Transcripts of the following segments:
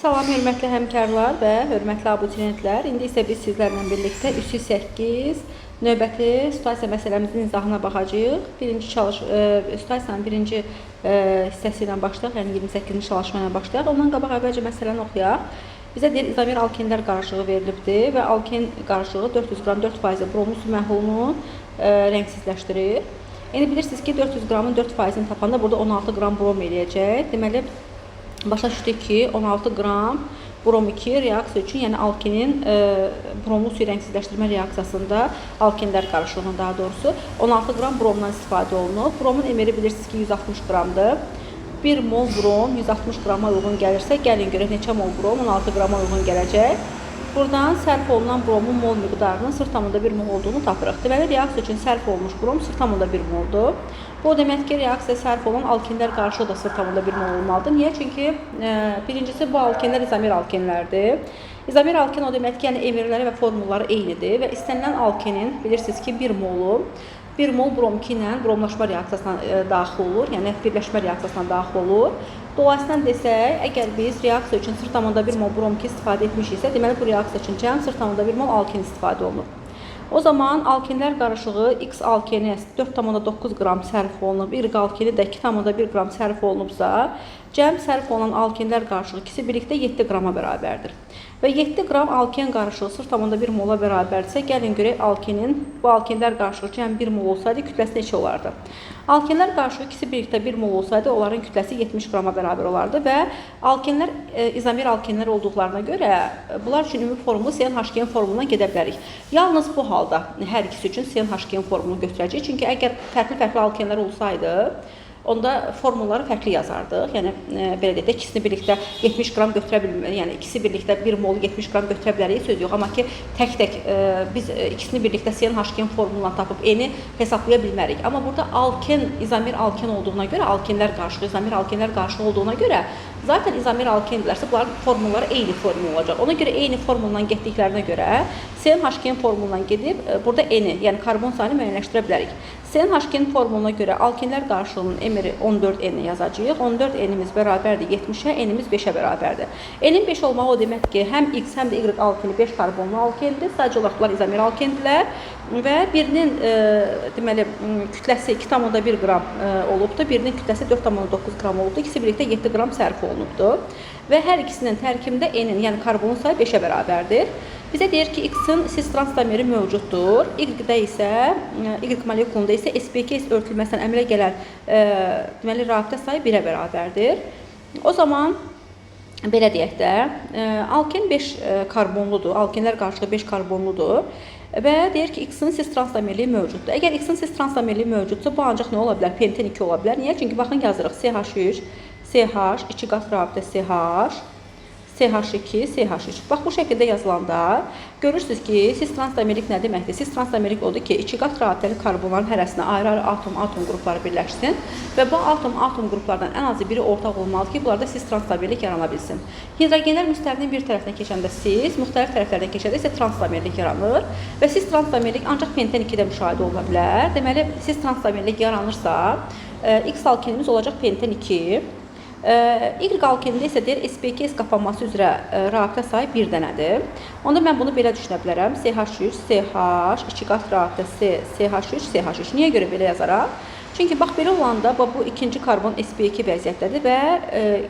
Salam hörmətli həmkarlar və hörmətli abituriyentlər. İndi isə biz sizlərlə birlikdə 308 növbəti situasiya məsələmizin izahına baxacağıq. Birinci situasiyanın birinci hissəsi ilə başlayaq, yəni 28-ci çalışma ilə başlayaq. Ondan qabaq əvvəlcə məsələni oxuyaq. Bizə deyir, izomer alkenlər qarışığı verilibdir və alken qarışığı 400 qram 4% bromlu su məhlulunu rəngsizləşdirir. İndi bilirsiniz ki, 400 qramın 4%-ni tapanda burada 16 qram brom eləyəcək. Deməli, başa düşdük ki, 16 qram brom 2 reaksiya üçün, yəni alkenin bromlu suyu rəngsizləşdirmə reaksiyasında alkenlər qarışığının daha doğrusu 16 qram bromdan istifadə olunub. Bromun emeri bilirsiniz ki, 160 qramdır. 1 mol brom 160 qrama uyğun gəlirsə, gəlin görək neçə mol brom 16 qrama uyğun gələcək. Buradan sərf olunan bromun mol miqdarının 0,1 mol olduğunu tapırıq. Deməli, reaksiya üçün sərf olunmuş brom 0,1 moldur. Bu o demək ki, reaksiya sərf olunan alkenlər qarışığı da 0,1 mol olmalıdır. Niyə? Çünki birincisi bu alkenlər izomer alkenlərdir. İzomer alken o demək ki, yəni emirləri və formulları eynidir və istənilən alkenin bilirsiniz ki, 1 molu 1 mol brom 2 ilə bromlaşma reaksiyasına daxil olur, yəni birləşmə reaksiyasına daxil olur. Dolayısıyla desək, əgər biz reaksiya üçün 0,1 mol brom 2 istifadə etmişiksə, deməli bu reaksiya üçün cəm 0,1 mol alken istifadə olunur. O zaman alkenlər qarışığı X alkeni 4,9 qram sərf olunub, Y alkeni də 2,1 qram sərf olunubsa, cəm sərf olunan alkenlər qarışığı ikisi birlikdə 7 qrama bərabərdir. Və 7 qram alken qarışığı 0,1 mola bərabərdirsə, gəlin görək alkenin, bu alkenlər qarışığı cəm 1 mol olsaydı kütləsi neçə olardı? Alkenlər qarışığı ikisi birlikdə 1 mol olsaydı, onların kütləsi 70 qrama bərabər olardı və alkenlər izomer alkenlər olduqlarına görə bunlar üçün ümumi formulu CnH2n formuluna gedə bilərik. Yalnız bu halda hər ikisi üçün CnH2n formulunu götürəcəyik. Çünki əgər fərqli-fərqli alkenlər olsaydı, onda formulları fərqli yazardıq. Yəni belə deyək də, ikisini birlikdə 70 qram götürə bilmərik. Yəni ikisi birlikdə 1 molu 70 qram götürə bilərik, söz yox. Amma ki tək-tək biz ikisini birlikdə CnH2n formulundan tapıb N-i hesablaya bilmərik. Amma burada alken, izomer alken olduğuna görə, alkenlər qarışığı, izomer alkenlər qarışığı olduğuna görə zaten izomer alkendirlərsə, bunların formulları eyni formul olacaq. Ona görə eyni formuldan getdiklərinə görə CnH2n formulundan gedib burada N-i, yəni karbon sayını müəyyənləşdirə bilərik. CnH2n formuluna görə alkenlər qarışığının emiri 14 N yazacağıq. 14 N-imiz bərabərdir 70-ə, N-imiz 5-ə bərabərdir. N-in 5 olmağı o demək ki, həm X, həm də Y alkeni 5 karbonlu alkendir. Sadəcə olaraq bunlar izomer alkendirlər və birinin deməli kütləsi 2,1 qram olubdur, birinin kütləsi 4,9 qram olubdur. İkisi birlikdə 7 qram sərf olunubdur. Və hər ikisinin tərkibində N-in, yəni karbonun sayı 5-ə bərabərdir. Bizə deyir ki, X-in cis transzomeri mövcuddur. Y-də isə, Y molekulunda isə sp2s örtülməsindən əmələ gələn deməli rabitə sayı 1-ə bərabərdir. O zaman belə deyək də, alken 5 karbonludur. Alkenlər qarışığı 5 karbonludur. Və deyir ki, X-in cis transzomeriyi mövcuddur. Əgər X-in cis transzomeriyi mövcudsa, bu ancaq nə ola bilər? Penten 2 ola bilər. Niyə? Çünki baxın yazırıq CH3, CH, 2 qat rabitə CH, CH2, CH3. Bax, bu şəkildə yazılanda görürsünüz ki, cis transzomerilik nə deməkdir? Cis transzomerilik odur ki, 2 qat rabitəli karbonların hərəsinə ayrı-ayrı atom-atom qrupları birləşsin və bu atom-atom qruplardan ən azı biri ortaq olmalıdır ki, bunlarda cis transzomerilik yarana bilsin. Hidrogenlər müstəvinin bir tərəfinə keçəndə cis, müxtəlif tərəflərdən keçəndə isə transzomerilik yaranır və cis transzomerilik ancaq penten 2-də müşahidə oluna bilər. Deməli, cis transzomerilik yaranırsa, X alkenimiz olacaq penten 2. Y alkenində isə deyir, sp2s qapanması üzrə rabitə sayı 1 dənədir. Onda mən bunu belə düşünə bilərəm. CH3, CH, 2 qat rabitə C, CH3, CH3. Niyə görə belə yazaram? Çünki bax, belə olanda bu ikinci karbon sp2 vəziyyətdədir və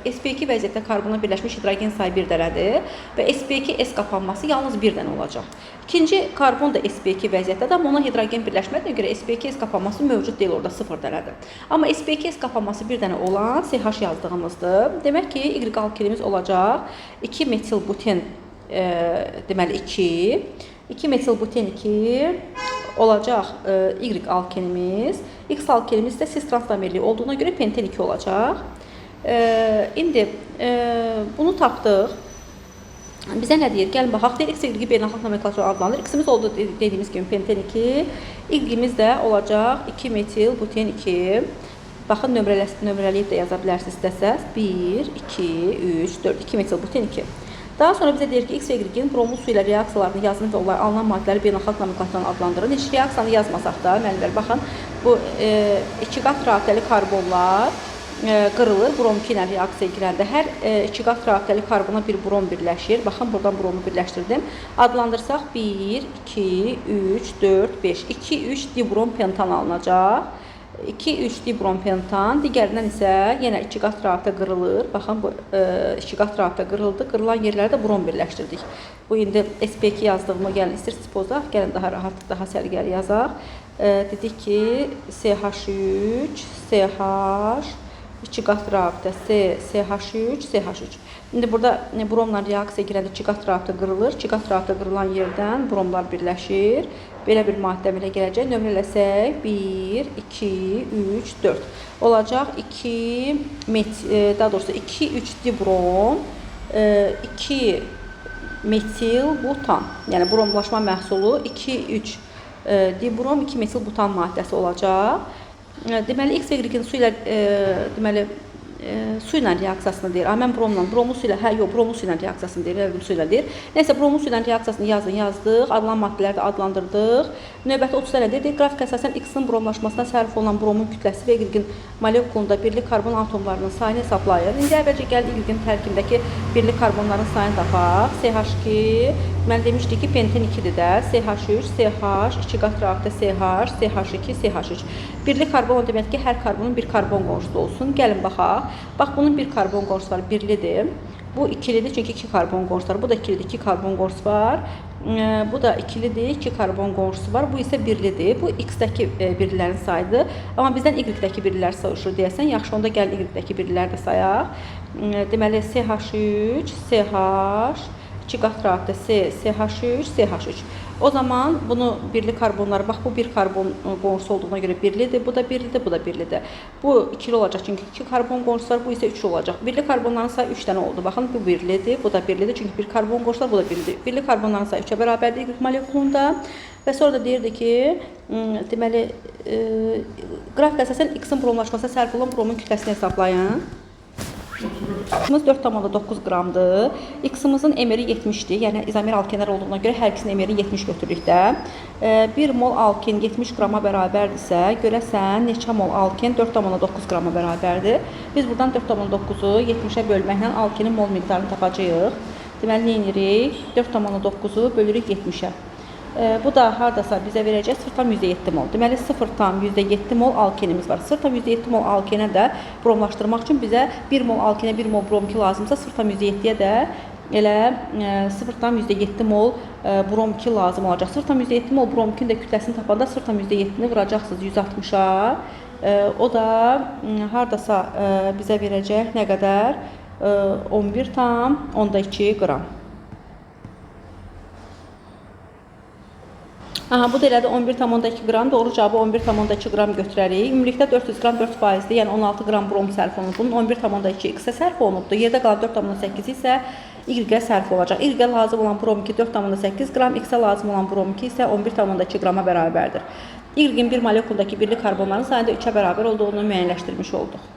sp2 vəziyyətdə karbona birləşmiş hidrogen sayı 1 dənədir və sp2s qapanması yalnız 1 dənə olacaq. İkinci karbon da sp2 vəziyyətdədir, amma ona hidrogen birləşmədiyinə görə sp2s qapanması mövcud deyil, orada 0 dənədir. Amma sp2s qapanması 1 dənə olan CH yazdığımızdır. Demək ki, Y alkenimiz olacaq 2 metilbuten, deməli 2 metilbuten 2 olacaq Y alkenimiz. X alkenimiz də cis transzomerilik olduğuna görə penten 2 olacaq. İndi bunu tapdıq. Bizə nə deyir? Gəlin baxaq. Deyir, X, Y beynəlxalq nomenklatura adlanır. X-imiz oldu dediyimiz kimi penten 2. Y-imiz də olacaq 2 metilbuten 2. Baxın, nömrələyib də yaza bilərsiniz istəsəz. 1, 2, 3, 4, 2 metilbuten 2. Daha sonra bizə deyir ki, X və Y-in bromlu su ilə reaksiyalarını yazın və onlar alınan maddələri beynəlxalq nomenklaturadan adlandırın. Heç reaksiyanı yazmasaq da, müəllimlər, baxın, bu 2 qat rabitəli karbonlar qırılır brom 2 ilə reaksiyaya girəndə. Hər iki qat rabitəli karbona bir brom birləşir. Baxın, buradan bromu birləşdirdim. Adlandırsaq 1, 2, 3, 4, 5. 2, 3 dibrom pentan alınacaq. 2, 3 dibrom pentan. Digərindən isə yenə iki qat rabitə qırılır. Baxın, bu iki qat rabitə qırıldı. Qırılan yerlərdə brom birləşdirdik. Bu indi SP2 yazdığımı gəlin istəyirsiniz pozaq, gəlin daha rahat, daha səliqəli yazaq. Dedik ki, CH3, CH, 2 qat rabitə C, CH3, CH3. İndi burada bromla reaksiya girəndə 2 qat rabitə qırılır. 2 qat rabitə qırılan yerdən bromlar birləşir. Belə bir maddə əmələ gələcək. Nömrə eləsək 1, 2, 3, 4. Olacaq 2 daha doğrusu 2, 3 dibrom, 2 metil butan. Yəni bromlaşma məhsulu 2, 3 dibrom, 2 metil butan maddəsi olacaq. Deməli, X və Y-in su ilə deməli su ilə reaksiyasını deyir. Mən bromla, bromu su ilə, hə, yox, bromu su ilə reaksiyasını deyir, su ilə deyir. Nəysə, bromu su ilə reaksiyasını yazın, yazdıq. Adlanan maddələri də adlandırdıq. Növbəti 30 nə deyir? Qrafik əsasən X-in bromlaşmasına sərf olunan bromun kütləsi və Y-in molekulunda birli karbon atomlarının sayını hesablayır. İndi əvvəlcə gəlin Y-in tərkibindəki birli karbonların sayını tapaq. CH2, mən demişdik ki, penten 2-dir də. CH3, CH, 2 qat rabitə CH, CH2, CH3. Birli karbon o deməkdir ki, hər karbonun bir karbon qonşusu olsun. Gəlin baxaq. Bax, bunun bir karbon qonşusu var, birlidir. Bu ikilidir, çünki 2 karbon qonşusu var. Bu da ikilidir, 2 karbon qonşusu var. Bu da ikilidir, 2 karbon qonşusu var. Bu isə birlidir. Bu X-dəki birlilərin sayıdır. Amma bizdən Y-dəki birlilər soruşur deyəsən. Yaxşı, onda gəlin Y-dəki birliləri də sayaq. Deməli, CH3, CH, 2 qat rabitə C, CH3, CH3. O zaman bunu birli karbonları, bax bu bir karbon qonşusu olduğuna görə birlidir, bu da birlidir, bu da birlidir. Bu ikili olacaq çünki 2 karbon qonşusu var, bu isə üçlü olacaq. Birli karbonların sayı 3 dənə oldu. Baxın, bu birlidir, bu da birlidir çünki bir karbon qonşusu var, bu da birlidir. Birli karbonların sayı 3-ə bərabərdir Y molekulunda. Və sonra da deyirdi ki, deməli, qrafik əsasən X-in bromlaşmasına sərf olunan bromun kütləsini hesablayın. X-imiz 4,9 qramdır. X-imizin MR-i 70-dir. Yəni izomer alkenlər olduğuna görə hər ikisinin MR-i 70 götürürük də. 1 mol alken 70 qrama bərabərdirsə, görəsən neçə mol alken 4,9 qrama bərabərdir. Biz buradan 4,9-u 70-ə bölməklə alkenin mol miqdarını tapacağıq. Deməli, nə edirik? 4,9-u bölürük 70-ə. Bu da hardasa bizə verəcək 0,7 mol. Deməli, 0,7 mol alkenimiz var. 0,7 mol alkenə də bromlaşdırmaq üçün bizə 1 mol alkenə 1 mol brom 2 lazımsa, 0,7-yə də elə 0,7 mol brom 2 lazım olacaq. 0,7 mol brom 2-nin də kütləsini tapanda 0,7-ni vuracaqsınız 160-a. O da hardasa bizə verəcək nə qədər? 11,2 qram. Aha, bu da elədir 11,2 qram. Doğru cavabı 11,2 qram götürərik. Ümumilikdə 400 qram 4%-dir, yəni 16 qram brom sərf olunub. Bunun 11,2 X-ə sərf olunubdur. Yerdə qalan 4,8 isə Y-ə sərf olacaq. Y-ə lazım olan brom 2 4,8 qram, X-ə lazım olan brom 2 isə 11,2 qrama bərabərdir. Y-in bir molekuldakı birli karbonların sayında 3-ə bərabər olduğunu müəyyənləşdirmiş olduq.